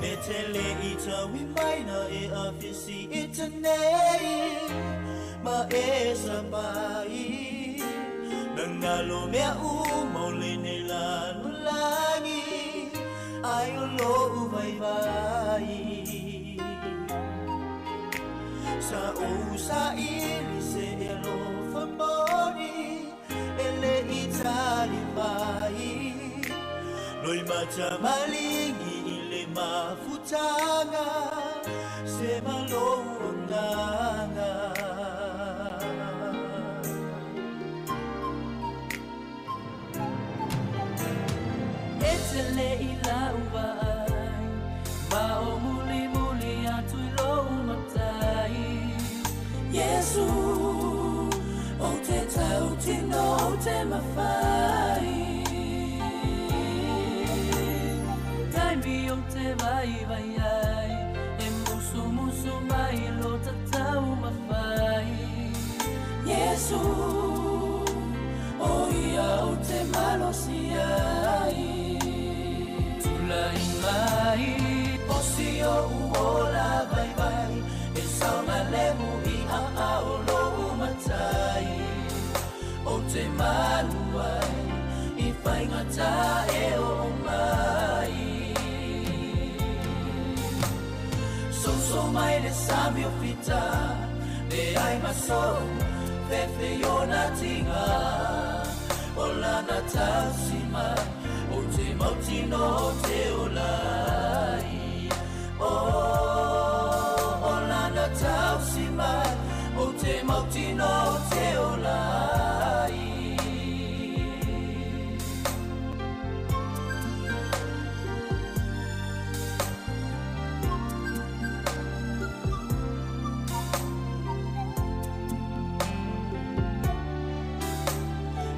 E te le i tau i maina e awhisi i te nei ma e sapai. Na ngalo mea u le nei lalo langi ai o lo u vai vai. Sa o sa ili se e lo famoni e le i tali mai. Loi mata malingi i le mafutanga se malo anganga. E te le i lau ai, ma o muli muli atu i lou matai. Yesu, o te tau tino o te mawhai. Taimi o te vai vai ai, e musu musu mai lo tatau mawhai. Yesu, o ia o te malosi ai. Tulai mai, o si o uola vai vai, e saunga lemu i a ao lo matai. O te malu ai, i whaingata e o mai. So mai le sami o fita, le ai maso, fefe yona tinga. O lana tausi mai, o te mautino o te olai. O, o lana tausi mai, o te mautino o te olai.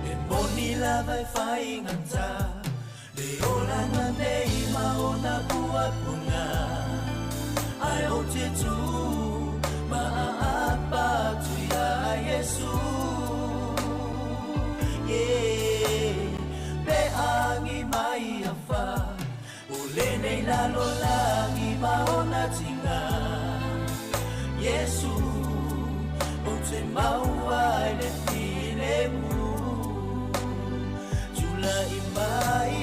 E moni la vai whai ngata, le oranga nei ma ona pua punga. Ai o te tū, ma a apa tu ia Yesu. Yeah, pe angi mai a wha, o le nei lalo langi ma ona tinga. Yesu, o te maua i le file mu. Tula i mai,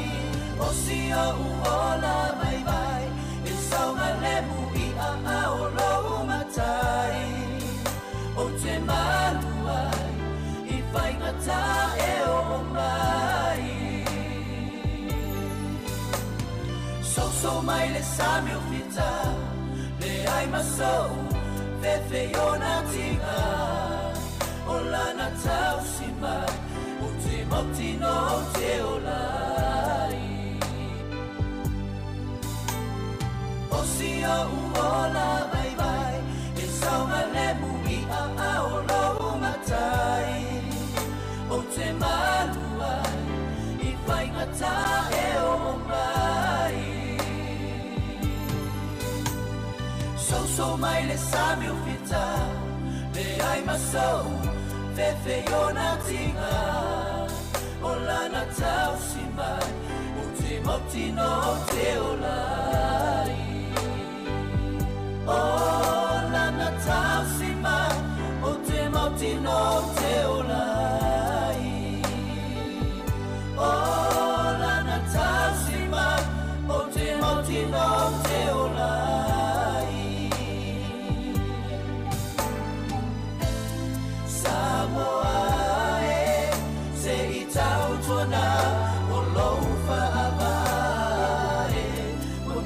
o si o uola vai vai, e saunga lemu i a ao lo matai. O te malu ai, i whaingata e o mai. So mai le sami o fita, le ai maso, fefe yona tinga. O lana tausi mai, o te mautino o te olai. O si o uola vai vai, e saunga lemu i a ao lo matai. O te malu ai, i whaingata e o mai. So mai le sami o fita, le ai maso, fefe yona tinga. O lana tausi mai, o te mautino o te olai. O lana tausi mai, o te mautino o te olai. O lana tausi mai, o te mautino o te olai. Samoa e, se i tautuana, o lou whaavae. Mo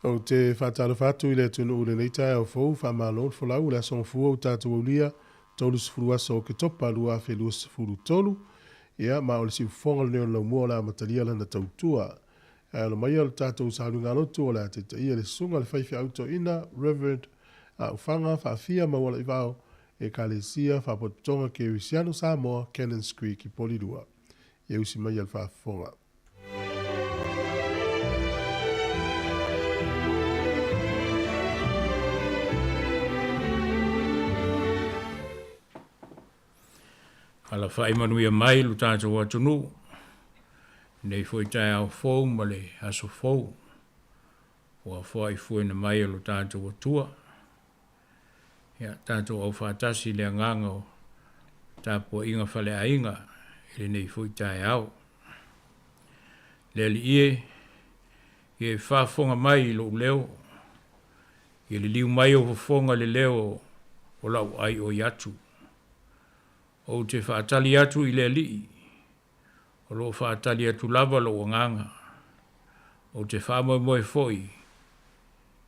Ou te faatalofa atu i le atunuu i lenei taeao fou, faamalo le folau, o le aso Gafua ua tatou aulia, 30 aso o Oketopa 2023, ia, ma o le siufofoga lenei o le laumua o le a amatalia lana tautua. Ae alo maia le tatou sauniga lotu o le a taitaia le susuga i le faifeau toeaina, Reverend Ufaga Faafia Maualaivao, Ekalesia Faapotopotoga Kerisiano Samoa, Cannons Creek i Polilua. Ia usi maia le faafofoga. Alafai manuia mai lo tatou atunuu, lenei foi taeao fou ma le aso fou ua foaifuaina mai e lo tatou Atua. Ia, tatou aufaatasi i le agaga o tapuaiga faleaiga i lenei foi taeao. Le Alii e, ia e faafofoga mai i lou leo, ia liliu mai ou fofoga i le leo o lau aioi atu. Ou te faatali atu i le Alii, o lo o faatali atu lava lou agaga, ou te faamoemoe foi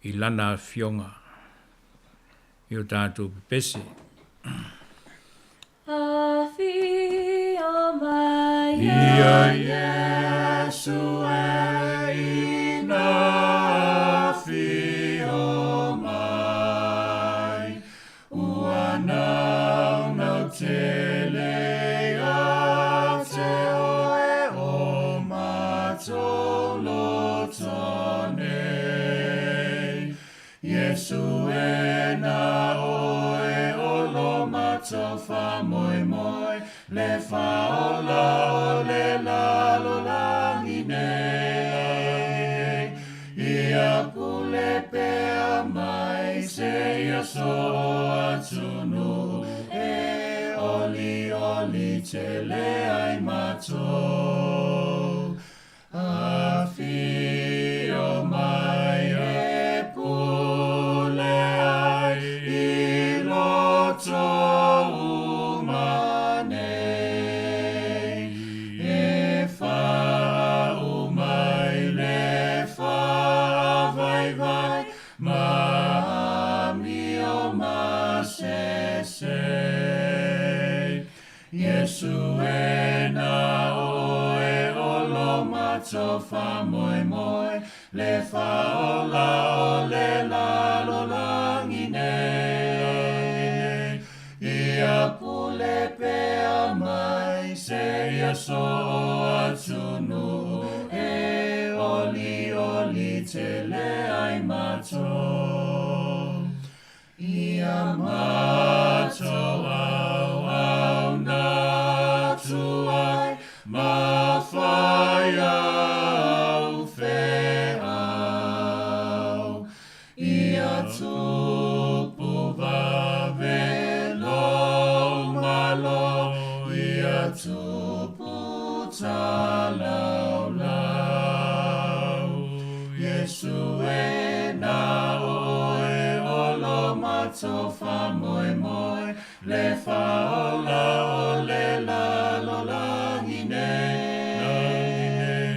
i Lana Afioga i o tatou pepese. Afio mai Ia Iesu e ina afio mai, ua naunau tele ia te oe o matou loto nei. Iesu e na oe o lo matou faamoemoe, le Faaola o le lalolagi nei. Ia pule pea mai seia soo atunuu, e olioli tele ai matou. Afio mai e pule ai i loto uma nei. E faauma i le faavaivai ma amio ma sese. Iesu e na oe o lo matou faamoemoe, le Faaola o le lalolagi nei. Ia pule pea mai seia soo atunuu, e olioli tele ai matou. Ia matou auauna atu ai ma fai au feau. Ia tupu vave lou Malo, ia tupu talaulau. Iesu e na oe o lo matou faamoemoe, le Faaola o le lalolagi nei.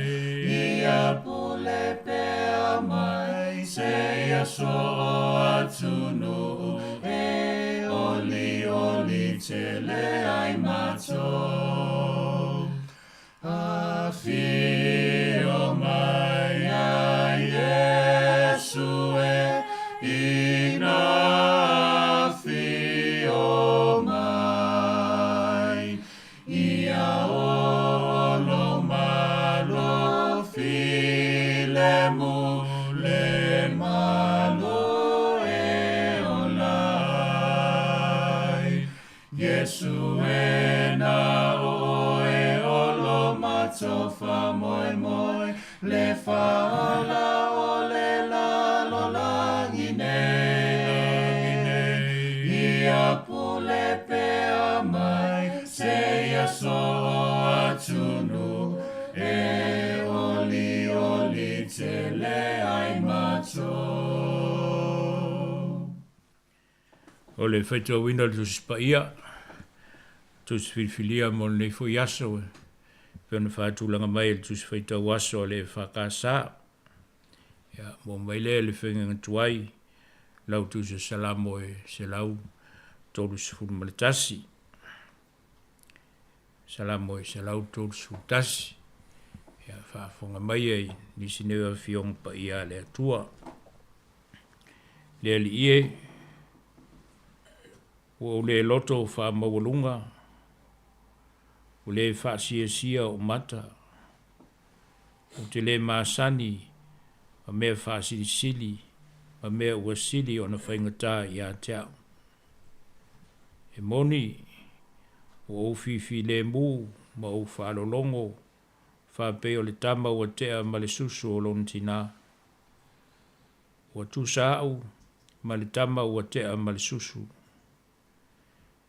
Ia pule pea mai seia soo atunuu, e olioli tele ai matou. Afio mai ia Iesu e ina afio mai. Ia oo lou Malo filemu le Malo e ola ai. Iesu e na oe o lo matou faamoemoe, le Faaola o le lalolagi nei. Ia pule pea mai seia soo atunuu, e olioli tele ai matou. O le faitauina o le Tusi Paia, Tusi Filifilia mo lenei foi aso, e pei ona faatulaga mai e le Tusi Faitau Aso a le EFKS. Ia, maua mai lea i le faiga tuai lau Tusi o Salamo e 131. Salamo e 131. Ia, faafofoga mai ai nisi nei o Afioga Paia a le Atua. Le Alii e, ua ou le loto faamaualuga, ua le faasiasia ou mata, ou te le masani ma mea faasilisili ma mea ua sili ona faigata ia te au. E moni, ua ou fifilemu ma ou faalologo faapei o le tama ua tea ma le susu o lona tinā. Ua tusa au ma le tama ua tea ma le susu.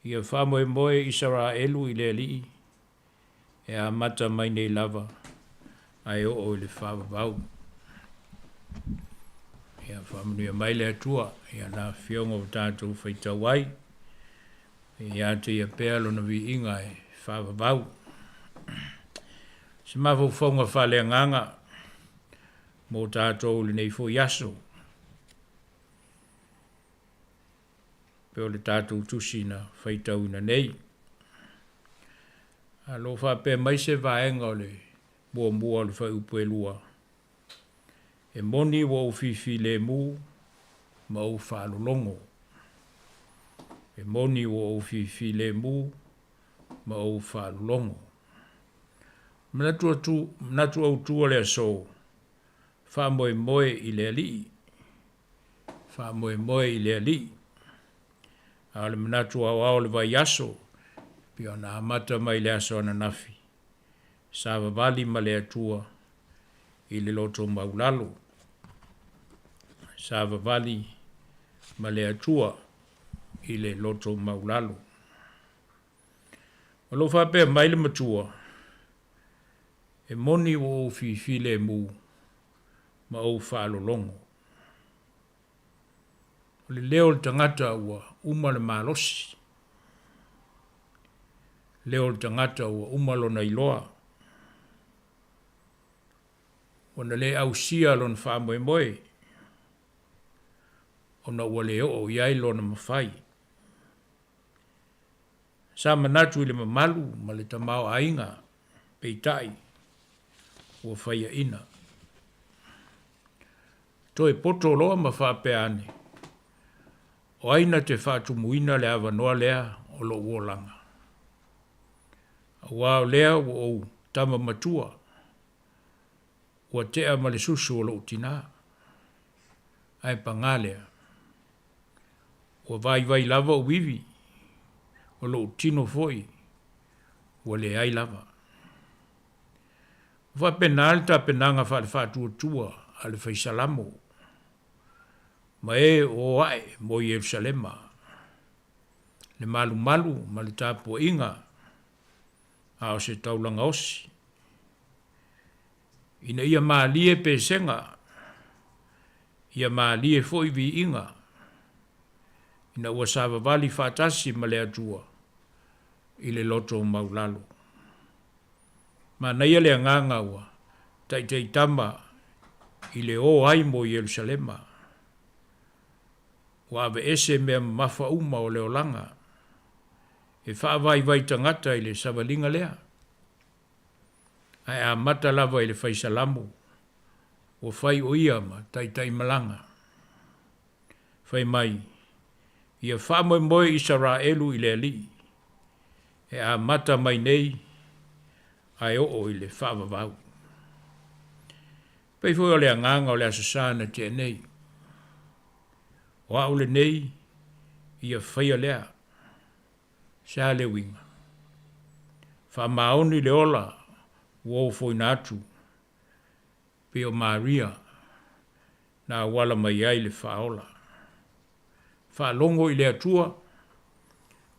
Ia faamoemoe Isaraelu i le Alii, e amata mai nei lava ae oo i le faavavau. Ia faamanuia mai le Atua i ana afioga ua tatou faitau ai, ia te ia pea lona viiga e faavavau. Se mafaufauga faaleagaga mo tatou i lenei foi aso, pei o le tatou tusi na faitauina nei. A o lo o faapea mai se vaega o le muamua o le fuaiupu e 2, e moni ua ou fifilemu ma ou faalologo. E moni ua ou fifilemu ma ou faalologo. Manatu atu, manatu autu o le aso, faamoemoe i le Alii. Faamoemoe i le Alii. A o le manatu aoao o le vaiaso, pei ona amata mai le aso ananafi, savavali ma le Atua i le loto maulalo. Savavali ma le Atua i le loto maulalo. O lo o faapea mai le matua, e moni ua ou fifilemu ma ou faalologo. O le leo o le tagata ua uma le malosi, leo o le tagata ua uma lona iloa, ua na le ausia lona faamoemoe, ona ua le oo i ai lona mafai. Sa manatu i le mamalu ma le tamaoaiga, peitai ua faiaina. Toe poto loa ma faapea ane, o ai na te faatumuina le avanoa lea o lou olaga? Aua o lea ua ou tama matua, ua tea ma le susu o lou tinā. Ae pagā lea, ua vaivai lava ou ivi, o lou tino foi ua leai lava. Ua faapena le tapenaga faale-faatuatua a le Fai Salamo ma e o ae mo Ierusalema, le malumalu ma le tapuaiga a o se taulaga osi, ina ia malie pesega, ia malie foi viiga, ina ua savavali faatasi ma le Atua i le loto maulalo. Manaia le agaga ua taitaitama i le o ai mo Ierusalema, ua aveese mea mamafa uma o le olaga, e faavaivai tagata i le savaliga lea. Ae amata lava i le Fai Salamo, ua fai o ia ma taitaimalaga. Fai mai, ia faamoemoe Isaraelu i le Alii, e amata mai nei ae oo i le faavavau. Pei foi o le agaga o le Aso Sa na tea nei. O au lenei, ia faia lea. Se a le uiga? Faamaoni le ola ua ofoina atu, pei o Maria na auala mai ai le Faaola. Faalogo i le Atua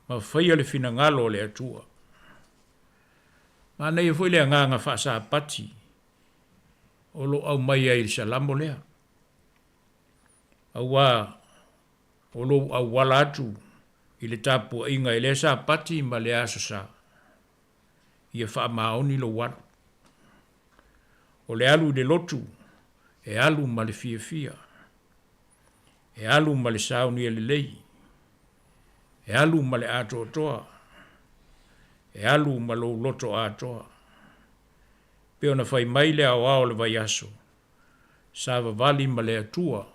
ma faia le finagalo o le Atua. Manaia foi le agaga faasapati o lo o aumai ai i le Salamo lea. Aua o lou auala atu i le tapuaiga i lea Sapati ma lea Aso Sa, ia faamaoni lou alu. O le alu i le lotu E alu ma le fiafia. E alu ma le saunia lelei. E alu ma le atoatoa. E alu ma lou loto atoa. Pei ona fai mai le aoao o le vaiaso, savavali ma le Atua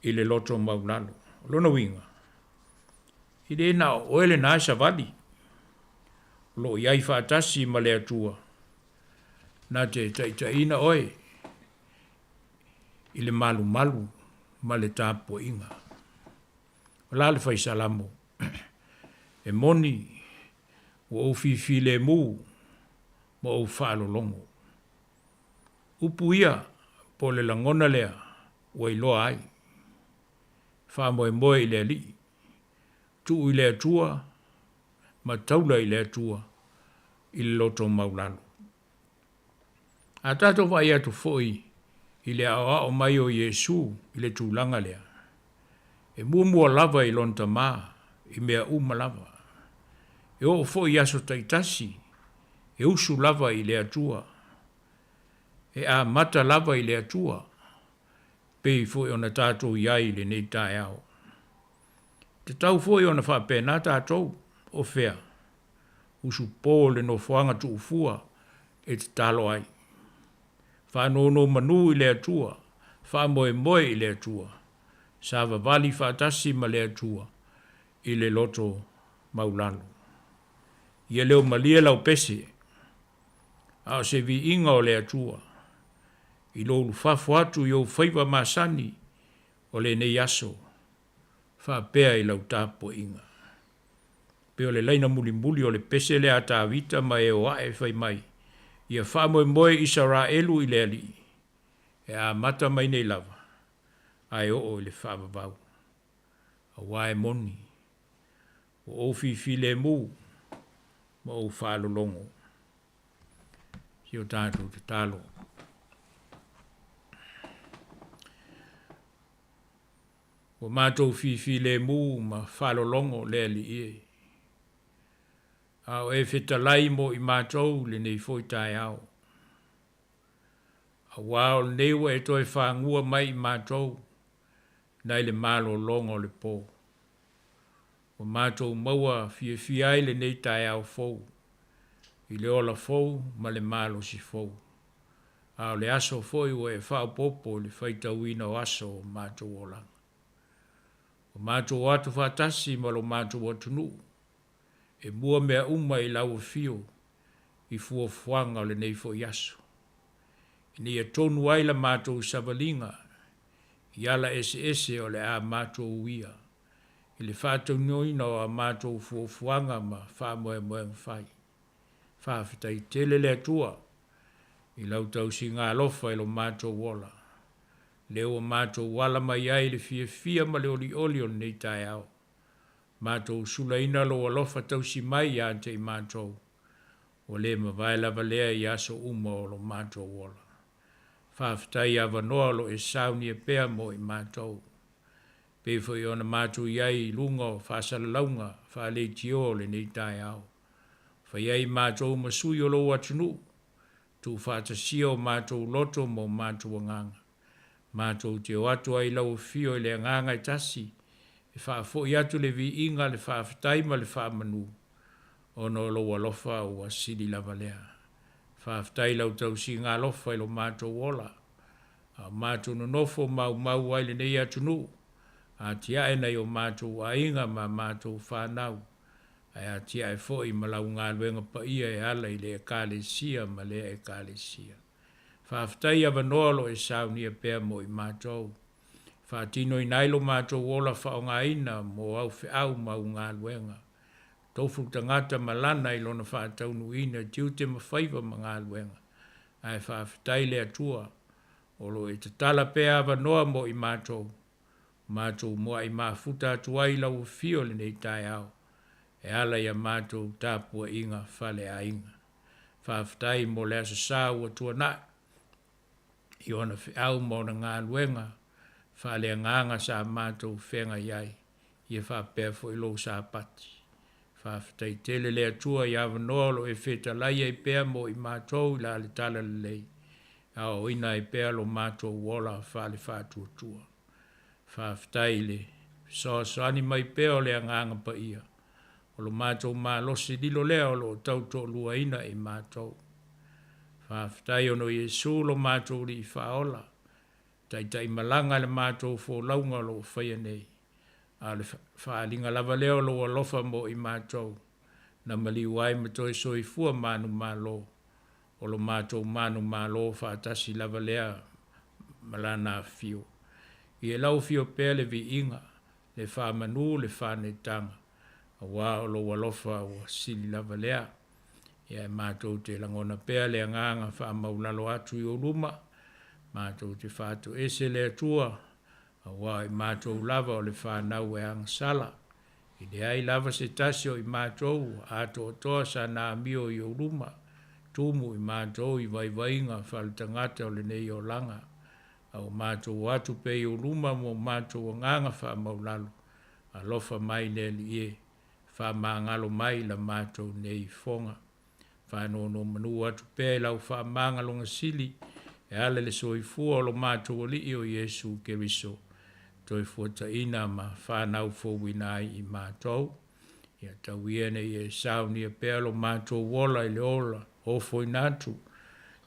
i le loto maulalo. O lona uiga, e le na o oe lena e savali, o lo o i ai faatasi ma le Atua, na te taitaiina oe i le malumalu ma le tapuaiga. O la le fai Salamo, e moni ua ou fifilemu ma ou faalologo. Upu ia po o le lagona lea ua iloa ai. Faamoemoe i le Alii, tuu i le Atua ma taula i le Atua i le loto maulalo. A tatou vaai atu foi i le aoao mai o Iesu i le tulaga lea, e muamua lava i lona Tama i mea uma lava. E oo foi i aso taitasi, e usu lava i le Atua. E amata lava i le Atua, pei foi ona tatou i ai i lenei taeao. E tatau foi ona faapena tatou, o fea? Usupo le nofoaga tuufua e tatalo ai. Faanonomanu i le Atua, faamoemoe i le Atua, savavali faatasi ma le Atua i le loto maulalo. Ia leo malie lau pese, a o se viiga o le Atua, i lou ulufafo atu i ou faiva masani o lenei aso, faapea i lau tapuaiga. Pei o le laina mulimuli o le pese lea a Tavita ma e o ae fai mai, Ia faamoemoe Isaraelu i le Alii, e amata mai nei lava, ae oo i le faavavau. Aua e moni, ua ou fifilemu ma ou faalologo. Si o tatou tatalo. Ua matou fifilemu ma faalologo le Alii e, a o e fetalai mo i matou i lenei foi taeao. Aua o lenei ua e toe fagua mai i matou nai le malologa o le po. Ua matou maua fiafia ai lenei taeao fou i le ola fou ma le malosi fou. A o le aso foi ua e faaopoopo i le faitauina o aso o matou olaga. Ua matou o atu faatasi ma lo matou atunuu e mua mea uma i lau afio i fuafuaga o lenei foi aso, ina ia tonu ai la matou savaliga i ala eseese o le a matou uia i le faatinoina o a matou fuafuaga ma faamoemoega fai. Faafetai tele le Atua i lau tausiga alofa i lo matou ola, lea ua matou ala mai ai i le fiafia ma le olioli o lenei taeao. Matou sulaina lou alofa tausi mai ia te i matou, ua le mavae lava lea i aso uma o lo matou ola. Faafetai i avanoa o lo o e saunia pea mo i matou, pei foi ona matou i ai i luga o faasalalauga faaleitioa o lenei taeao. Fai ai matou ma sui o lou atunuu, tuufaatasia o matou loto ma o matou agaga. Matou te o atu ai i lau afio i le agaga e tasi, e faafoi atu le viiga, le faafetai ma le faamanu, ona o lou alofa ua sili lava lea. Faafetai i lau tausiga alofa i lo matou ola, a o matou nonofo maumau ai lenei atunuu, atiae nai o matou aiga ma a matou fanau, ae atiae foi ma lau galuega paia e ala i le Ekalesia ma lea Ekalesia. Faafetai i avanoa o lo o e saunia pea mo i matou, e faatinoina ai lo matou ola faaaogaina mo au feau ma au galuega. Tofu le tagata ma lana i lona faataunuuina tiute ma faiva ma galuega, ae faafetai le Atua o lo o e tatala pea avanoa mo i matou, matou muai mafuta atu ai i lau afio i lenei taeao e ala i a matou tapuaiga faleaiga. Faafetai mo le Aso Sa ua tuanai i ona feau ma ona galuega faaleagaga sa matou feagai ai, ia faapea foi lou Sapati. Faafetai tele le Atua i avanoa o lo o e fetalai ai pea mo i matou i la le talalelei. Aoaoina ai pea lo matou ola faale-faatuatua. Faafetai i le fesoasoani mai pea o le Agaga Paia, o lo matou malosi lilo lea o lo o tautoaluaina i matou. Faafetai ona o Iesu lo matou Alii Faaola, taitaimalaga i le matou folauga o lo o faia nei, a o le faaaliga lava lea o lou alofa mo i matou, na maliu ai ma toe soifua manumalo, o lo matou manumalo faatasi lava lea ma Lana afio. Ia i lau afio pea le viiga, le faamanu, le faaneetaga, aua o lou alofa ua sili lava lea. Ia e matou te lagona pea le agaga faamaulalo atu i ou luma, matou te faatoese le Atua, aua o i matou lava o le fanau e agasala. E leai lava se tasi o i matou ua atoatoa sana amio i ou luma, tumu i matou i vaivaiga faaletagata o lenei olaga. A ua matou o atu pea i ou luma ma o matou agaga faamaulalo, alofa mai le Alii e, faamagalo mai i la matou nei ifoga. Faanonomanu atu pea i lau faamagaloga sili e ala i le soifua o lo matou Alii o Iesu Keriso, toefuataiina ma fanau fouina ai i matou. Ia tau ia ina ia e saunia pea lo matou ola i le ola ofoina atu,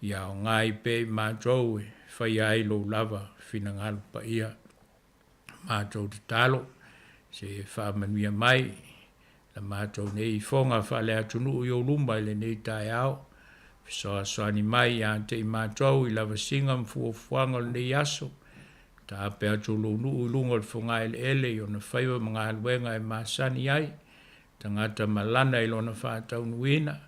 ia aoga ai pea i matou e faia ai lou lava finagalo paia. Matou tatalo, se i e faamanuia mai la matou nei ifoga faale-atunuu i ou luma i lenei taeao. Fesoasoani mai ia te i matou i lavasiga ma fuafuaga o lenei aso. Taape atu lou nuu i luga o le fogaeleele i ona faiva ma galuega e masani ai, tagata malana i lona faataunuuina,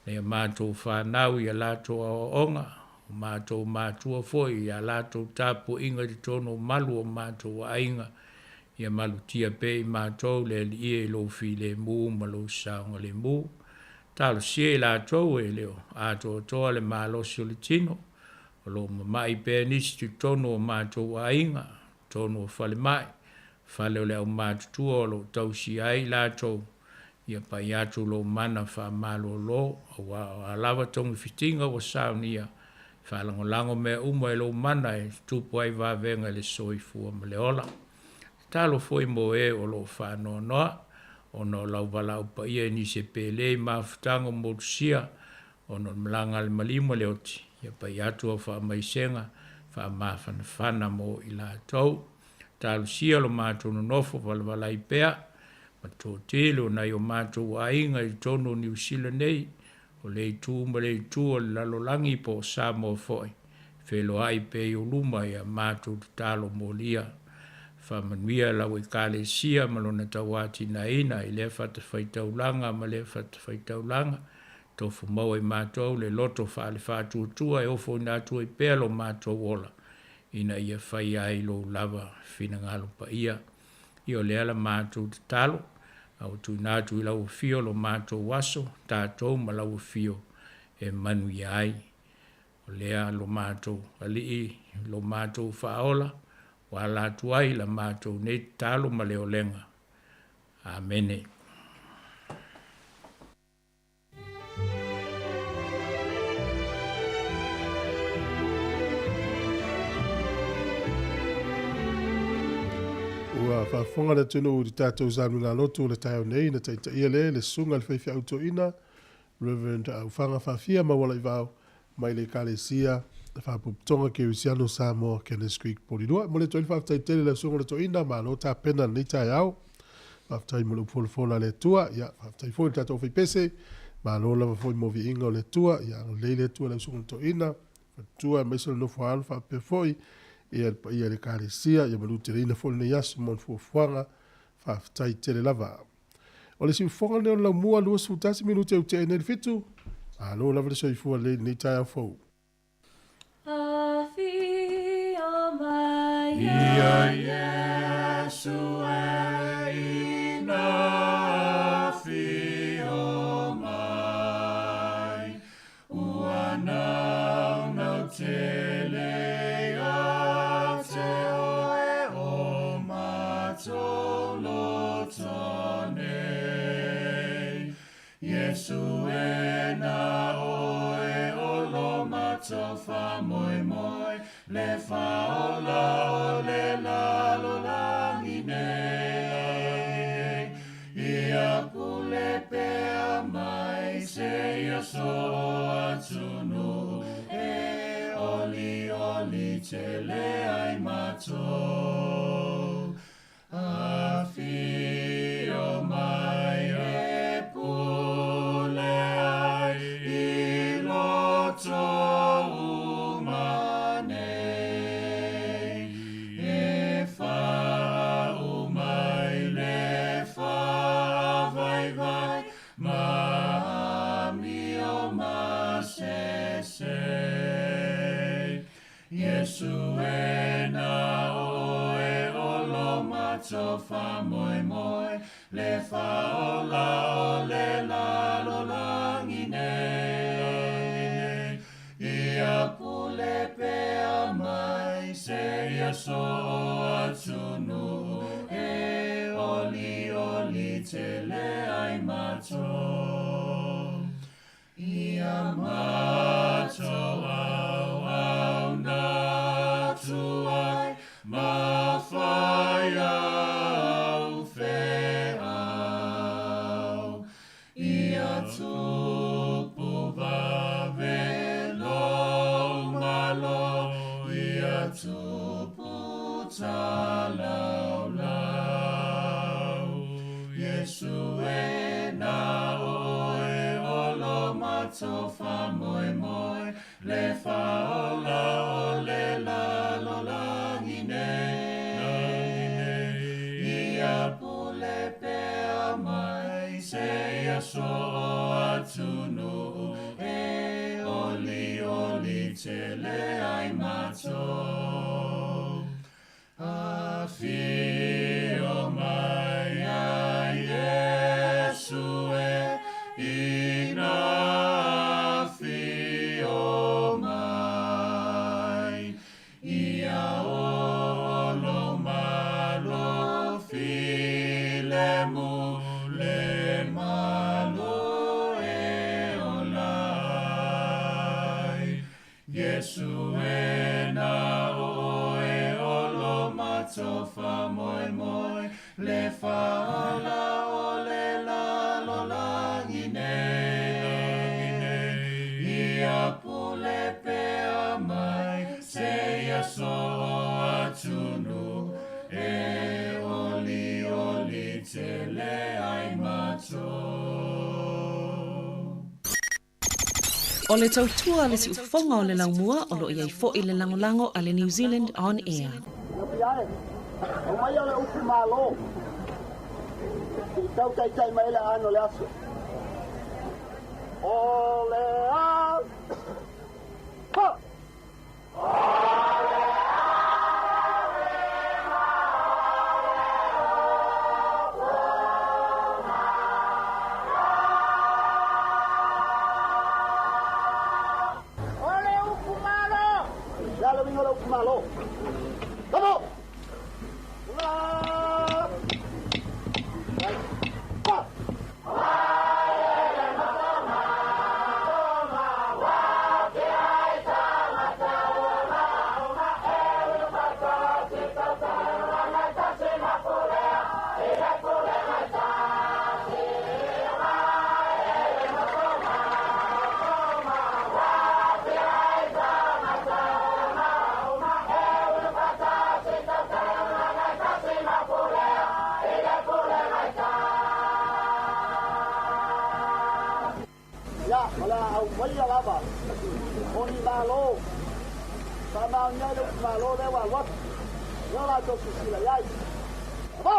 nai a matou fanau i a latou aoaoga, o matou matua foi i a latou tapuaiga i totonu o malu o matou aiga, ia malutia pea i matou le Alii e i lou filemu ma lou saogalemu. Talosia i latou e le o atoatoa le malosi o le tino, o lo o mamai pea nisi i totonu o matou aiga, totonu o falemai, fale o le aumatutua o lo o tausia ai i latou, ia pai atu lou mana faamalolo, aua o a lava togafitiga ua saunia, faalagolago mea uma i lou mana e tutupu ai vavega i le soifua ma le ola. Tatalo foi mo e o lo o faanoanoa ona o lau valaau paia i nisi e pele i mafutaga o motusia ona o le malaga a le maliu ma le oti, ia pai atu au faamaisega faamafanafana mo i latou. Talosia lo matou nonofo valavala ai pea ma toatele o nai o matou aiga i totonu o Niu Sila nei, o le itu ma le itu o le lalolagi po o Samoa foi, feloai pea i ou luma ia matou tatalo molia. Faamanuia lau Ekalesia ma lona tauatinaeina i lea fatafaitaulaga ma lea fatafaitaulaga, tofu maua i matou le loto faale-faatuatua e ofoina atu ai pea lo matou ola, ina ia faia ai lou lava finagalo paia. Ia o lea la matou tatalo, a ua tuuina atu i lau afio lo matou aso, tatou ma lau afio e manuia ai. O lea lo matou Alii, lo matou Faaola, ua ala atu ai la matou nei tatalo ma le olega. Amene. Ua faafofoga le atunuu i le tatou sauniga lotu o le taeao nei na taitaia lea e le Susuga i le Faifeau Toeaina Reverend Aufaga Faafia Maualaivao mai le Ekalesia Faapotopotoga Kerisiano Samoa Cannons Creek Polilua. E momoli atu ai le faafetai tele i lau Susuga i le Toeaina, malo tapena i lenei taeao. Faafetai mo le upu folafola a le Atua. Ia, faafetai foi i le tatou faipese. Malo lava foi mo viiga o le Atua. Ia, agalelei le Atua i lau Susuga i le Toeaina, faletua aemaise o le nofo a alo faapea foi ia le paia i le Ekalesia. Ia manuteleina foi lenei aso mo le fuafuaga. Faafetai tele lava. O le siufofoga lenei o le laumua 21 minute e utea ai nei le 7. Malo lava le soifua lelei i lenei taeao fou. Afio mai Ia Iesu e ina afio mai, ua naunau tele ia te oe o matou loto nei. Iesu e na oe o lo matou whamanui. faamoemoe le faaola o le lalolagi nei. Ia pule pea mai seia soo atunuu e olioli tele ai matou. Afio mai e pule ai i loto uma nei. E faaumai le faavaivai ma amio ma sese. Iesu e na oe o lo matou faamoemoe le faaola o le lalolagi nei. Ia pule pea mai seia soo atunuu e olioli tele ai matou. Ia matou auauna atu ai ma fai au feau. Ia tupu vave lou malo, ia tupu talaulau. Iesu e na oe o lo matou faamoemoe le faaola o le lalolagi nei. Ia pule pea mai seia soo atunuu e olioli tele ai matou. Afio mai a Iesu e ina afio mai. Ia olo malo filemu le malo e ola ai. Iesu e na oe o lo matou faamoemoe le faaola o le lalolagi nei. Ia pule pea mai seia soo atunuu e olioli tele ai matou. O le tautua le siufofoga o le laumua o loo iai fo'i le lagolago a le New Zealand On Air. O mai o le upu malo. I tau taitai mai le ano le aso. O le a. Ha! O le upu malo. Le alo wingo le upu malo. Come on! La! Ha! Ia, o le au mai lava. O ni malo. Sa maonia le upu malo le ua alu atu. Ia o latou silasila i ai. Amo!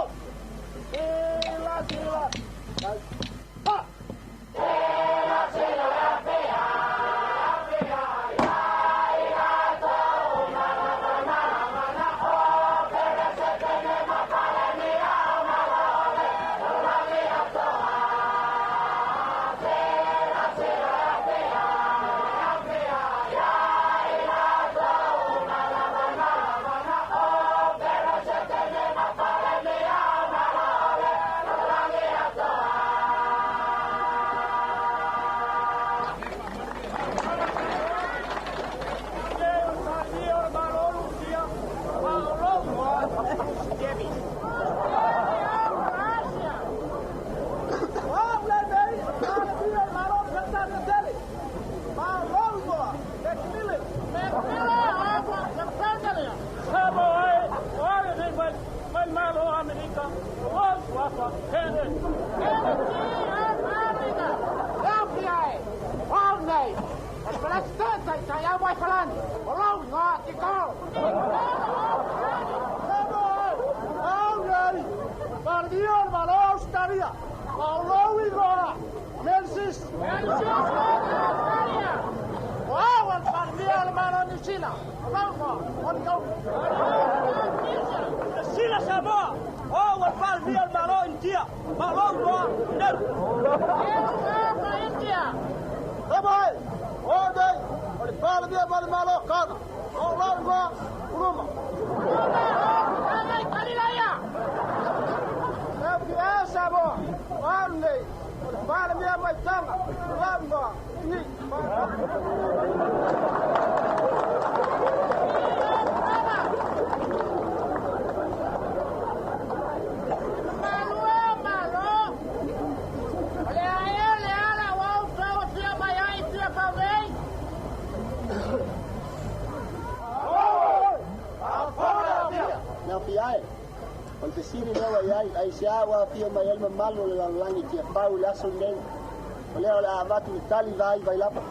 Sila, sila. Ha! Igoa, o mea le sisi. O au o le Palemia o le Malo o Niu Sila, o lau igoa o le Kaulu. Sila Samoa, o au o le Palemia o le Malo o Initia, ma o lou igoa o Nelu. Samoa e, o au nei o le Palemia ma le Malo o Kana, ma o lou igoa o Luma. E Samoa, o au lenei o le Palemia mai Taga, o lau igoa o Ni. O le a ea le ala ua outou afio mai ai i Tiafau nei? Mea fia e, o le fesili lea ua i ai, aisea ua afio mai ai le mamalu o le lalolagi i Tiafau i le aso lenei? O lea o le a avatu le tali vaivai lava.